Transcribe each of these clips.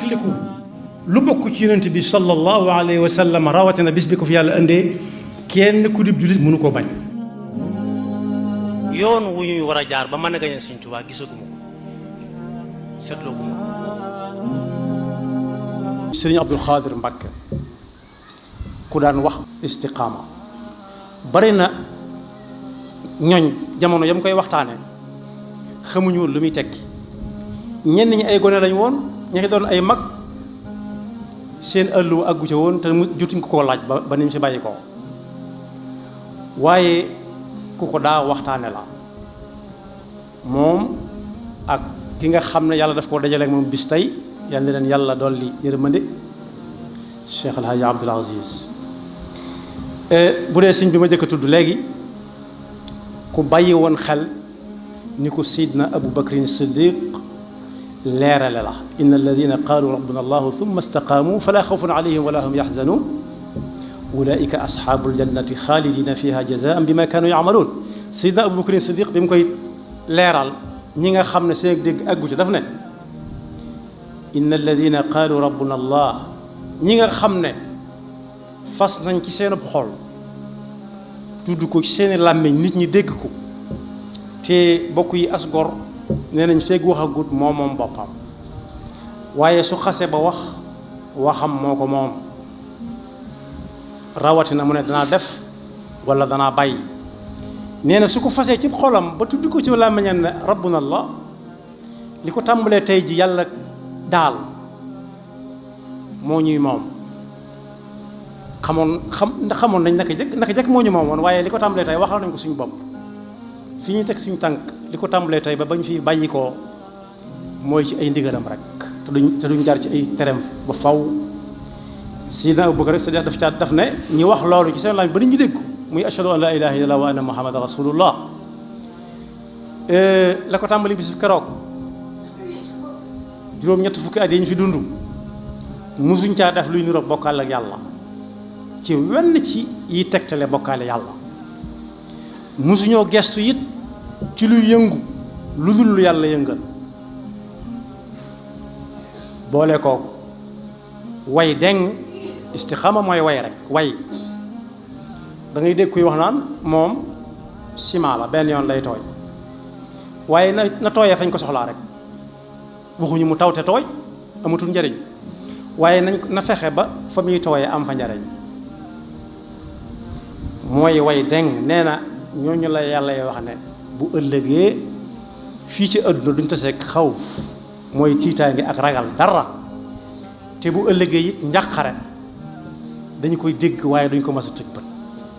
fàttaliku lu bokk ci yonent bi sallallahu alayhi wa sallam rawatina bis bi ko fi yàlla indee kenn ku dib jullit mënu koo bañ. yoon wu ñuy war a jaar ba mën a gañe Sëñ Tuubaa gisaguma ko seetlooguma ko. Sëriñ Abdul Xaadir Mbàkke ku daan wax istiqaama bari na ñooñ jamono yam koy waxtaane xamuñu woon lu muy tekki ñenn ñi ay gone lañ woon ña ngi doon ay mag seen ëllu àggu ca woon te mu jotuñ ko koo laaj ba ni mu si bàyyi ko waaye ku ko daa waxtaane la moom ak ki nga xam ne yàlla daf koo dajaleeg moom bis tey yàlla na leen yàlla dolli yërmande Cheikh El Hadj Abdoul Aziz bu dee sëñ bi ma jëkk a tudd léegi ku bàyyi woon xel ni ko Seydina Abu Bakrin Siddiq leerale la inna alladina qaalu rabbuna allahu thumma istaqaamu fala xawfun alayhim wala hum yaxzanuun ulaika asxaabul jannati xaalidina fiha jazaan bima kaanu yacmaluun Seydina Abu Bakrin Siddiq bi mu koy leeral ñi nga xam ne seen dégg àggu ci daf ne inna alladina qaalu rabbuna allah ñi nga xam ne fas nañ ci seen xol tudd ko ci seeni làmmiñ nit ñi dégg ko te bokk yi as gor nee nañ feeg waxagut moom boppam waaye su xase ba wax waxam moo ko moom rawatina mu ne danaa def wala danaa bàyyi nee na su ko fasee ci xolam ba tudd ko ci làmmiñam ne rabbuna allah li ko tàmbalee tey ji yàlla daal moo ñuy moom xamoon nañ naka jëkk moo ñu moom woon waaye li ko tàmbalee tey waxal nañ ko suñu bopp fi ñu teg suñu tànk li ko tàmbalee tey ba bañ fi bàyyi ko mooy ci ay ndigalam rek te duñ jaar ci ay tereem ba faw Sidina Abu Bakar Sadiq daf ne ñi wax loolu ci seen laaj ba nit ñi dégg ko muy ashhadu an la ilaha illallah wa anna muhammadan rasulullah la ko tàmbali bis keroog juróom-ñett fukki at yi ñu fi dund musuñ caa def luy niroog bokkaale ak yàlla ci wenn ci yi tegtale bokkaale yàlla musuñoo gestu it ci luy yëngu lu dul lu yàlla yëngal boole ko way deng istiqaama mooy way rek way da ngay dégg kuy wax naan moom ciment la benn yoon lay tooy waaye na tooyee fañ ko soxlaa rek waxuñu mu tawte tooy amatul njariñ waaye na fexe ba fa muy tooyee am fa njariñ mooy way deng nee na ñooñu la yàlla yoo wax ne bu ëllëgee fii ci àdduna duñ taseeg xawf mooy tiitaange ak ragal dara te bu ëllëgee it njàqare dañu koy dégg waaye duñ ko mas a tëg bët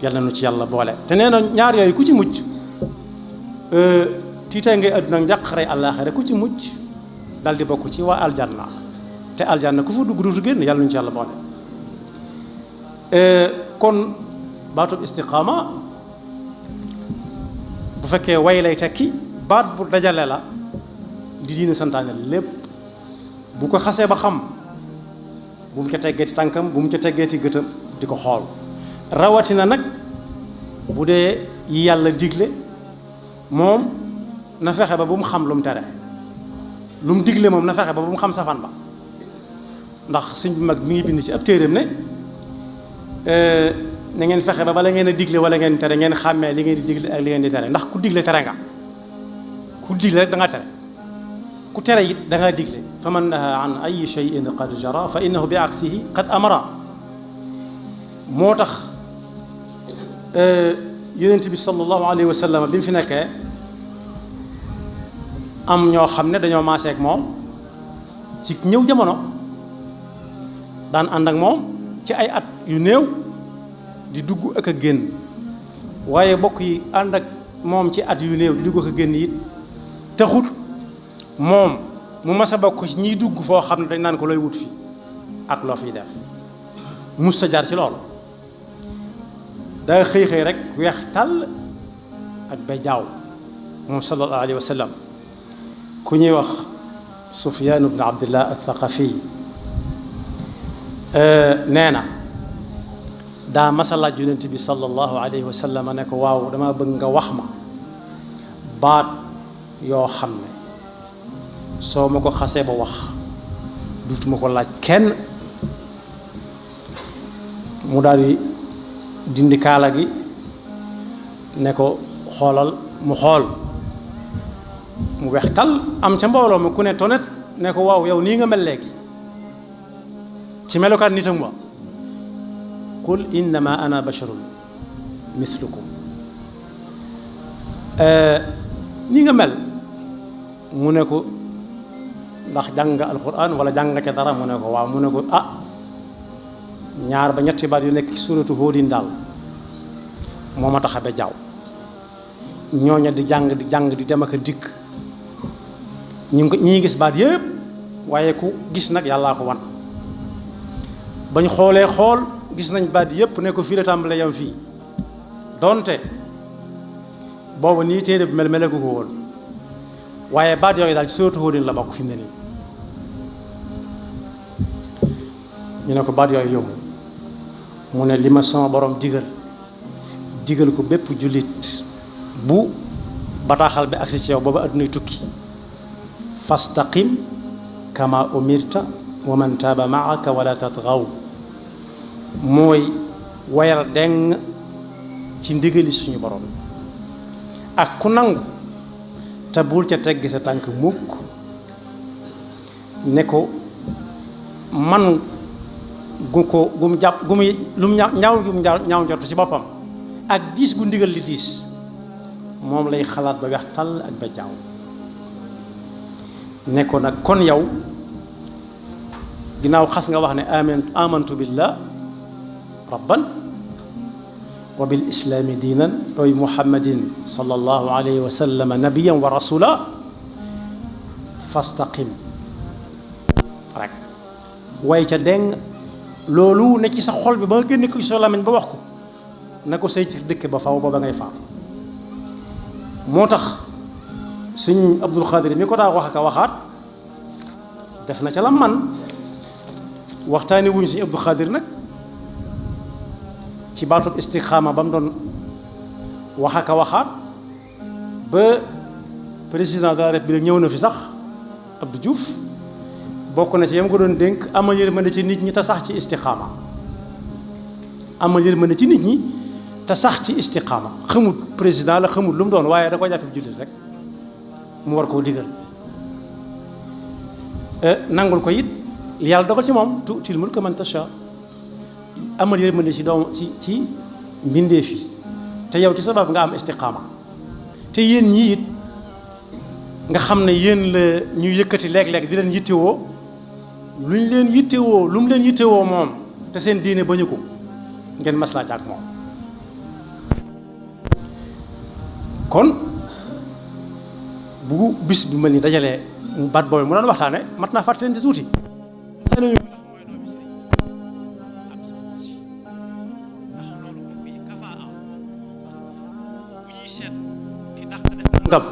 yàlla na nu ci yàlla boole te nee na ñaar yooyu ku ci mucc tiitaange àdduna ak njàqare àllaaxira ku ci mucc dal di bokk ci waa aljanna te aljanna ku fa dugg dootu génn yàlla nañu ci yàlla boole kon baatub istiqaama bu fekkee way lay tekki baat bu dajale la di diine santaane lépp bu ko xasee ba xam bu mu ca teggeeti tànkam bu mu ca teggeeti gëtam di ko xool rawatina nag bu dee yi yàlla digle moom na fexe ba bu mu xam lu mu tere lu mu digle moom na fexe ba bu mu xam safaan ba ndax sëñ bi mag mi ngi bind ci ab téeréem ne na ngeen fexe ba bala ngeen a digle wala ngeen tere ngeen xàmmee li ngeen di digle ak li ngeen di tere ndax ku digle tere nga ku digle rek da nga tere ku tere it da nga digle fa man naha an ay shay'in qad jara fa innahu bi aksihi qad amara moo tax yonent bi sallallahu alayhi wa sallam bi mu fi nekkee am ñoo xam ne dañoo maaseek moom ci ñëw jamono daan ànd ak moom ci ay at yu néew di dugg ak a génn waaye bokk yi ànd ak moom ci at yu néew di dugg ak a génn it taxut moom mu mas a bokk ci ñiy dugg foo xam ne dañ naan ko looy wut fi ak loo fiy def mus sa jaar ci loolu daa xëy rek weex tàll ak bay jaaw moom sallallahu alayhi wa sallam ku ñuy wax Sufyaan ibn Abdillah al-Thaqafi nee na daa masalaaj yonent bi sallallahu alayhi wa sallam ne ko waaw dama bëgg nga wax ma baat yoo xam ne soo ma ko xasee ba wax duutuma ko laaj kenn. mu daal di dindi kaala gi ne ko xoolal mu xool mu weex tal am ca mbooloo ma ku ne tonet ne ko waaw yow nii nga mel léegi ci melokaan nitam wa qul innama ana basharun mislukum nii nga mel mu ne ko ndax jàng nga alquran wala jàng nga ca dara mu ne ko waaw mu ne ko ñaar ba ñetti baat yu nekk ci suratu Hóodin daal moo ma tax a ba jaaw ñooña di jàng di dem ak a dikk ñi gis baat yëpp waaye ku gis nag yàllaa ko wan bañ xoolee xool gis nañ baat yëpp ne ko fii la tàmbalee yam fii donte boobu nii téere bi mel ko woon waaye baat yooyu daal ci suratu Hóodin la bokk fi mu ne nii ñu ne ko baat yooyu yomb mu ne li ma sama borom digal ko bépp jullit bu bataaxal bi agsi ci yow booba addunay tukki fastaqim kama umirta wa man taaba maaka wala tatgaw mooy wayal deng ci ndigali suñu borom ak ku nangu te bul ca tegg sa tànk mukk ne ko man gum jàpp lu mu ñaaw njort ci boppam ak diis gu ndigal li diis moom lay xalaat ba weex tàll ak ba jaaw ne ko nag kon yow ginnaaw xas nga wax ne amantu billah rabban wa bil islaami diinan wa bi muhammadin sallallahu alayhi wa sallam nabiyan wa rasula fastaqim rek way ca deng loolu ne ci sa xol bi ba nga génne ko ci sa làmmiñ ba wax ko na ko say ci dëkk ba faw ba ngay faatu moo tax sëñ Abdul Xaadir mi ko daa wax ak a waxaat def na ca la man waxtaani wuñ sëñ Abdul Xaadir nag ci baatub istixaama ba mu doon wax ak a waxaat ba président de la République ñëw na fi sax Abdou Diouf bokk na ci yam ko doon dénk amal yërmande ci nit ñi te sax ci istixaama amal yërmande ci nit ñi te sax ci istixaama xamut président la xamut lu mu doon waaye da ko jàppe jullit rek mu war koo digal nangul ko it li yàlla dogal ci moom tuutil mulka man tasha amal yërmande ci doom ci mbindeef yi te yow ci sabab nga am istixaama te yéen ñii it nga xam ne yéen la ñuy yëkkati léeg-léeg di leen yittewoo lu ñu leen yittewoo lu mu leen yittewoo moom te seen diine bañu ko ngeen maslaa ak moom kon bu bis bi mel ni dajalee baat boobu mu doon waxtaane mat naa fàtte leen ci tuuti ngam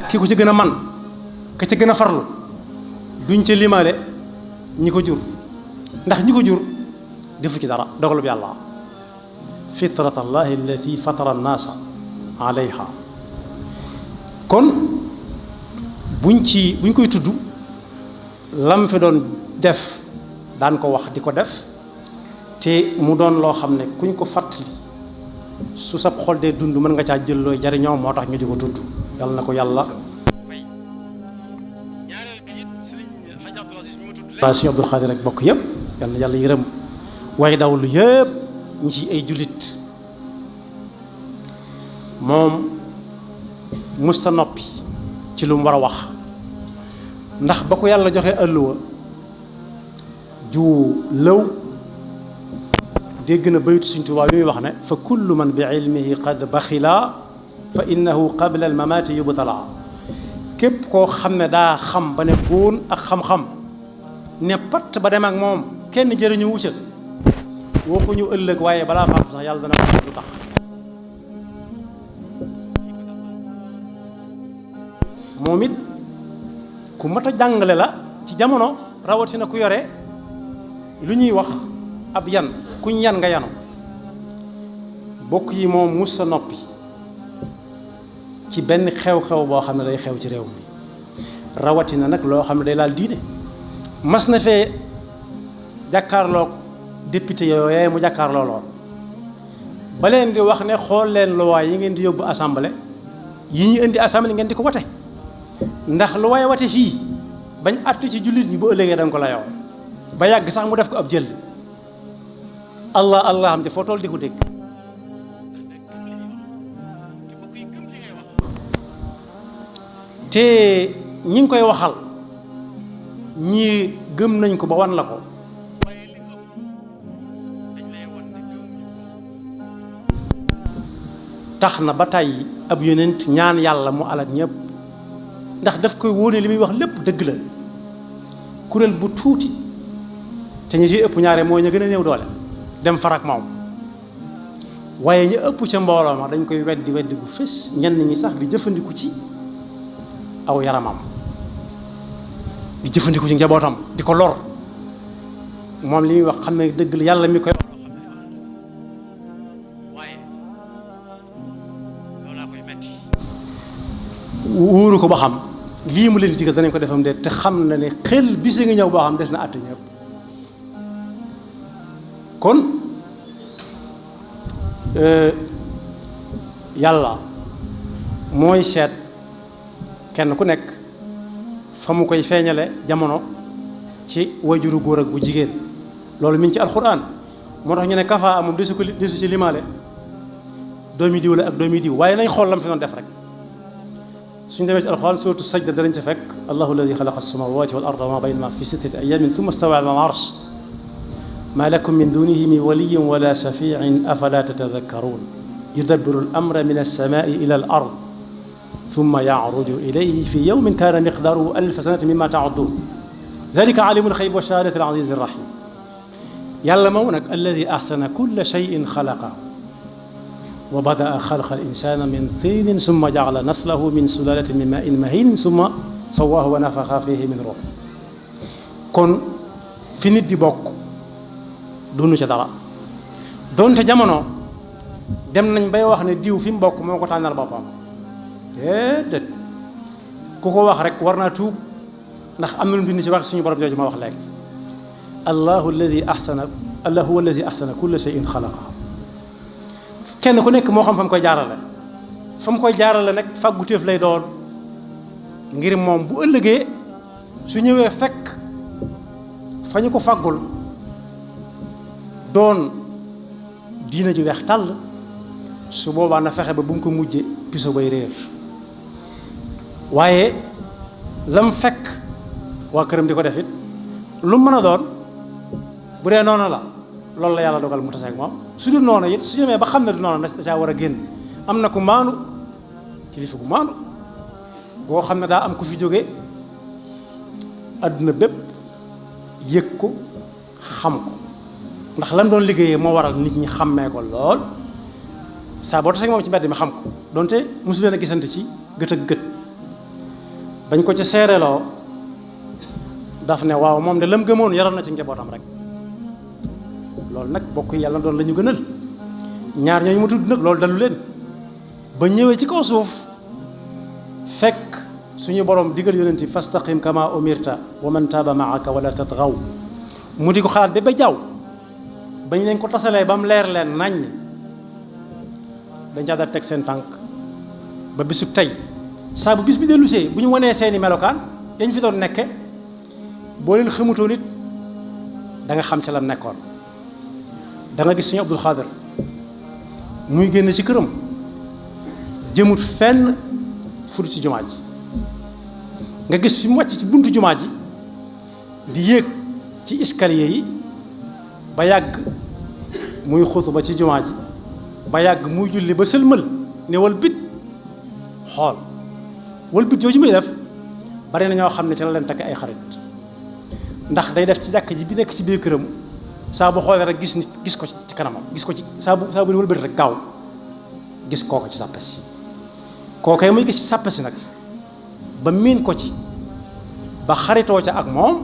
ki ko ci gën a man ka ci gën a farlu duñ ca limaale ñi ko jur ndax ñi ko jur defu ci dara dogalub yàlla fitrat allahi allati fatara annaasa alayha kon buñ koy tudd lam fi doon def daan ko wax di ko def te mu doon loo xam ne kuñ ko fàttali su sab xol dee dund mën nga caa jël looy jariñoo moo tax ñu di ko tudd yàlla na ko yàlla fay ñaareel bi it sëriñ Hadj Abdoul Aziz mi ma tudd léegi sëriñ Abdul Xaadir rek bokk yëpp yàlla na yàlla yërëm way dawlu yëpp ñi ci ay jullit moom musta noppi ci lu mu war a wax ndax ba ko yàlla joxe ëlluwa ju lëw dégg na baytu Sëriñ Tuubaa bi muy wax ne fa kullu man bi ilmihi qad baxila fa innahu qabla al mamaati yubtala képp koo xam ne daa xam ba ne góon ak xam-xam ne patt ba dem ak moom kenn jëriñu wucca waxuñu ëllëg waaye balaa faatu sax yàlla dana wax lu tax moom it ku mat a jàngale la ci jamono rawatina ku yore lu ñuy wax ab yan kuñ yan nga yanu bokk yi moom mus sa noppi ci benn xew-xew boo xam ne day xew ci réew mi rawatina nag loo xam ne day laal diine. mas na fee jàkkaarloog député yooyu mu jàkkaarloo lool ba leen di wax ne xool leen luwaay yi ngeen di yóbbu assemblée yi ñu indi assemblée ngeen di ko wate ndax lu waay wate fii bañ àttu ci jullit ñi bu ëllëgee danga ko la yow ba yàgg sax mu def ko ab jël allah allah xam te foo toll di ko dégg te ñi ngi koy waxal ñii gëm nañ ko ba wan la ko tax na ba tàyyi ab yonent ñaan yàlla mu alak ñëpp ndax daf koy wóone li muy wax lépp dëgg la kuréel bu tuuti te ñi ci ëpp ñaare mooy ña gën a néew doole dem farak moom waaye ñu ëpp ca mbooloo ma dañ koy weddi gu fés ñenn ñi sax di jëfandiku ci aw yaramam di jëfandiku ci njabootam di ko lor moom li muy wax xam ne dëgg la yàlla mi koy wóoru ko ba xam lii mu leen di digal danañ ko defam de te xam na ne xel bisi nga ñëw boo xam des na àtt ñëpp kon yàlla mooy seet kenn ku nekk fa mu koy feeñale jamono ci wajuru góor ak bu jigéen loolu mi ngi ci alxuraan moo tax ñu ne kafa moom desu ci limaale doomi diw la ak doomi diw waaye nañ xool lam fi doon def rek suñu demee ci alxuraan suuratu sajda danañ ca fekk allahu alladi xalaqa as-samawati wal arda wa ma baynahuma fi sittati ayamin thumma stawa ala al-arsh ma lakum min dunihi min waliyin wala shafiin afala tatadakkarun yudabbiru al-amra min as-samai ila al-ard thumma ya'ruju ilayhi fi yawmin kana miqdaruhu alfa sanatin mimma ta'uddun dalika alimul xaybi wa shahadati al-aziz ar-rahim yàlla moom nag alladi ahsana kulla shay'in xalaqahu wa badaa xalqa al insana min tinin summa jaala naslahu min sulalatin min main mahin summa sawaahu wa nafaxa fihi min ruux kon fi nit di bokk dunu ca dara doonte jamono dem nañ bay wax ne diw fi mu bokk moo ko tànnal boppam déedéet ku ko wax rek war naa tuub ndax am na lu bind ci wax suñu borom jooju ma wax léegi allahu alladi ahsana kulla shay'in xalaqa kenn ku nekk moo xam fa mu koy jaarale nag fàggu téef lay doon ngir moom bu ëllëgee su ñëwee fekk fa ñu ko fàggul doon diina ji weex tàll su boobaa na fexe ba bu mu ko mujje piso bay réer waaye lam fekk waa këram di ko def it lu mën a doon bu dee noonu la loolu la yàlla dogal mu tase ak moom su dul noonu it su demee ba xam ne du noonu da caa war a génn am na ku maanu kilifa gu maanu boo xam ne daa am ku fi jóge adduna bépp yëg ko xam ko ndax lan doon liggéeyee moo waral nit ñi xàmmee ko lool saa boo tase ak moom ci mbedd mi xam ko donte mosu leen a gisante ci gët ak gët bañ ko ca seereloo daf ne waaw moom de lam gëmoon yaroon na ci njabootam rek loolu nag bokk yàlla doon la ñu gënal ñaar ñooñu mu tudd nag loolu dalu leen ba ñëwee ci kaw suuf fekk suñu borom digal yonent yi fastaqim kama umirta wa man taaba maaka wala tatgaw mu di ko xalaat ba jaww bañ leen ko tasalee ba mu leer leen naññ dañ caa daal teg seen tànk ba bisu tey saa bu bis bi dellusee bu ñu wanee seeni melokaan yañ fi doon nekke boo leen xamutoon it da nga xam ca la nekkoon da nga gis suñu Abdul Xaadir muy génn ci këram jëmut fenn fudut ci jumaa ji nga gis fi mu wàcc ci buntu jumaa ji di yéeg ci escalier yi ba yàgg muy xutuba ci jumaa ji ba yàgg muy julli ba sëlmal ne wal bit xool wal bit jooju muy def bari na ñoo xam ne ci la leen takk ay xarit ndax day def ci jàkk ji bi nekk ci biir këram saa bu xoolee rek gis nit gis ko ci kanamam gis ko ci saa bu ne wëlbati rek gaaw gis kooko ci sàppe si kookee muy gis ci sàppe si nag ba miin ko ci ba xaritoo ca ak moom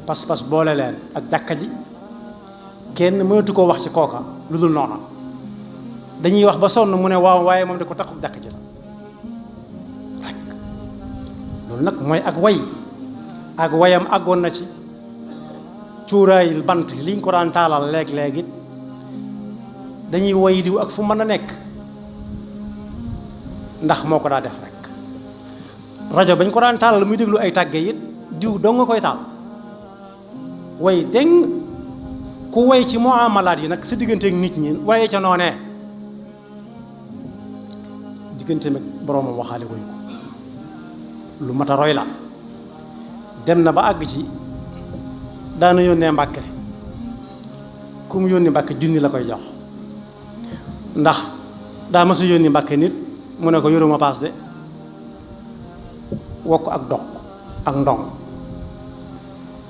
pas-pas boole leen ak jàkka ji kenn mënatu koo wax ci kooka lu dul noona dañuy wax ba sonn mu ne waaw waaye moom da ko taxub jàkka ji la rek loolu nag mooy ak way ak wayam àggoon na ci cuuraayil bant liñ ko daan taalal léeg-léeg it dañuy way diw ak fu mën a nekk ndax moo ko daa def rek rajo bañ ko daan taalal muy déglu ay tàgge it diw doo nga koy taal way deng ku way ci muamalaat yi nag sa digganteek nit ñi waye ca noonee diggante mag boroomam waxaale woy ko lu mat a roy la dem na ba àgg ci daana yónnee Mbàkke ku mu yónni Mbàkke junni la koy jox ndax daa ma sa yónni Mbàkke nit mu ne ko yoruma paas de wokk ak doq ak ndong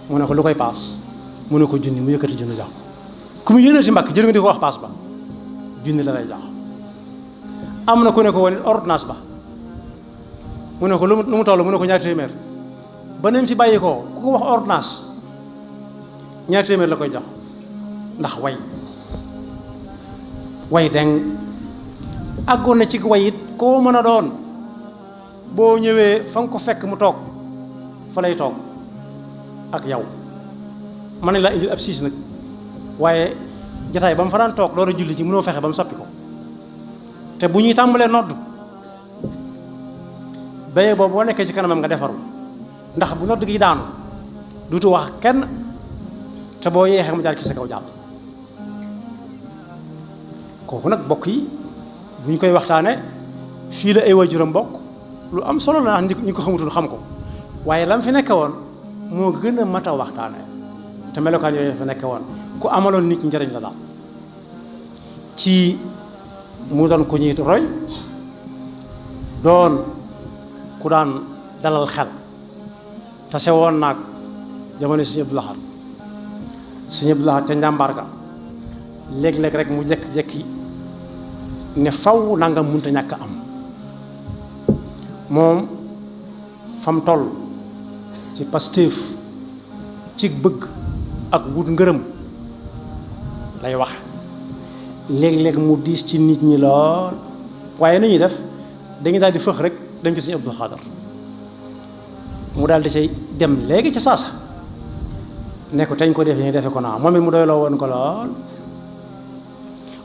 mu ne ko lu koy paas mu ne ko junni mu yëkkati junni jox ko ku mu yónnee ci Mbàkke jël nga di ko wax paas ba junni la lay jox am na ku ne ko woon ordonnance ba mu ne ko lu mu toll mu ne ko ñaari téeméer ba nem fi bàyyi ko ku ko wax ordonnance ñaari téeméer la koy jox ndax way deng àggoon na ci way it koo mën a doon boo ñëwee fa nga ko fekk mu toog fa lay toog ak yow mën nañ laa indil ab siis nag waaye jataay ba mu fa daan toog loolu julli ci mënoo fexe ba mu soppi ko te bu ñuy tàmbalee noddu béye boobu boo nekkee ci kanamam nga defaru ndax bu nodd gi daanu duutu wax kenn te boo yeexee mu jaar ci sa kaw jàll kooku nag bokk yi bu ñu koy waxtaane fii la ay waajuram bokk lu am solo la ndax ñi ko xamutul xam ko waaye lam fi nekke woon moo gën a mat a waxtaane te melokaan yooyu fa nekke woon ku amaloon nit njëriñ la daal ci mu doon ku ñuy roy doon ku daan dalal xel tase woon naag jamono Sëñ Abdou Lahad Sëñ Abdou Lahad ca njàmbaar ga léeg-léeg rek mu jekki-jekki ne faw nangam munta ñàkk am moom fam toll ci pastéef ci bëgg ak wut ngërëm lay wax léeg-léeg mu diis ci nit ñi lool waaye ni ñuy def dañuy daal di fëx rek dem ci Sëñ Abdou Khadar mu daal di cay dem léegi ca saasa ne ko teñ ko defee defe ko naa moom it mu doyloo woon ko lool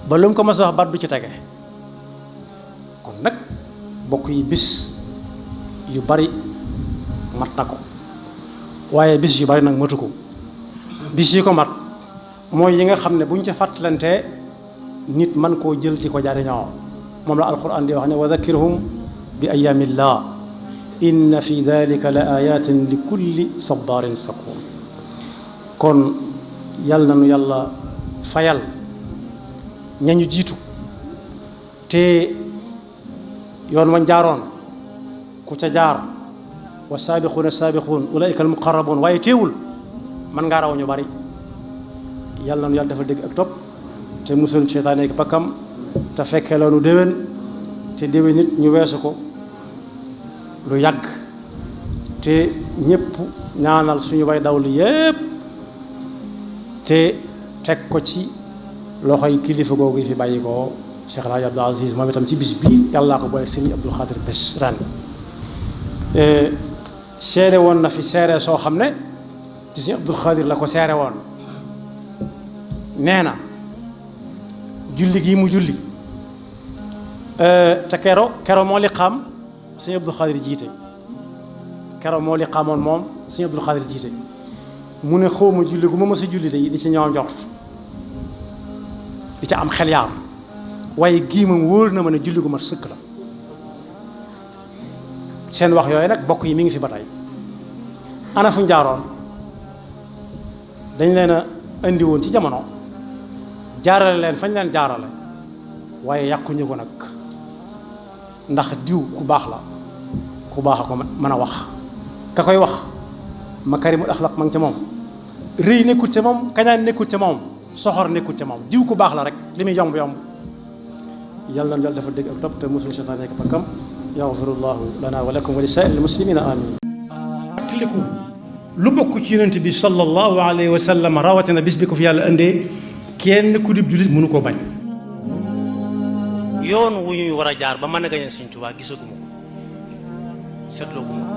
ba lu mu ko mas a wax baat du ci tege kon nag bokk yi bis yu bari mat na ko waaye bis yu bari nag matu ko bis yi ko mat mooy yi nga xam ne buñ ca fàttalantee nit man koo jël di ko jariñoo moom la alquran di wax ne wa dhakkirhum bi ayaamillah inna fi dalika la ayatin li kulli sabarin sakur kon yàlla na nu yàlla fayal ñañu jiitu te yoon wañ jaaroon ku ca jaar wa saabiquuna saabiquun ulaika almuqarrabuun waaye teewul man ngaa raw ñu bari yàlla na nu yàlla dafa dégg ak topp te musul seytaane ak bakkam te fekkee la nu déwén te déwén nit ñu weesu ko lu yàgg te ñëpp ñaanal suñu way dawlu yépp te teg ko ci loxoy kilifa googu yi fi bàyyi ko Cheikh El Hadj Abdou Aziz moom itam ci bis bii yàllaa ko boole Serigne Abdou Khadr bés ren seere woon na fi seere soo xam ne ci Serigne Abdou Khadr la ko seere woon nee na julli gii mu julli te kero moo li xam Serigne Abdou Khadr jiite kero moo li xamoon moom Serigne Abdou Khadr jiite mu ne xawma julli gu ma mës a julli de di ci ñëw njort di ca am xel yaar waaye gii moom wóor na ma ne julli gu mat sëkk la seen wax yooyu nag bokk yi mi ngi fi ba tey ana fu njaaroon dañ leen a indi woon ci jamono jaarale leen fañ leen jaarale waaye yàquñu ko nag ndax diw ku baax la ku baax a ko mën a wax ka koy wax makarimul axlaq ma ngi ca moom rëy nekkut ca moom kañaan nekkut ca moom soxor nekkut ca moom diw ku baax la rek li muy yomb yomb yàlla na yàlla dafa dégg ak topp te mosul seytaan nekk bakkam yaxfirullahu lana wa lakum wa li saa'iril muslimina amin tiliku lu bokk ci yonent bi sallallahu alayhi wa sallam rawatina bis bi ko fi yàlla indee kenn ku dib jullit mënu koo bañ yoon wu ñuy war a jaar ba mën a gañe Sëñ Tuubaa gisaguma ko seetloo guma ko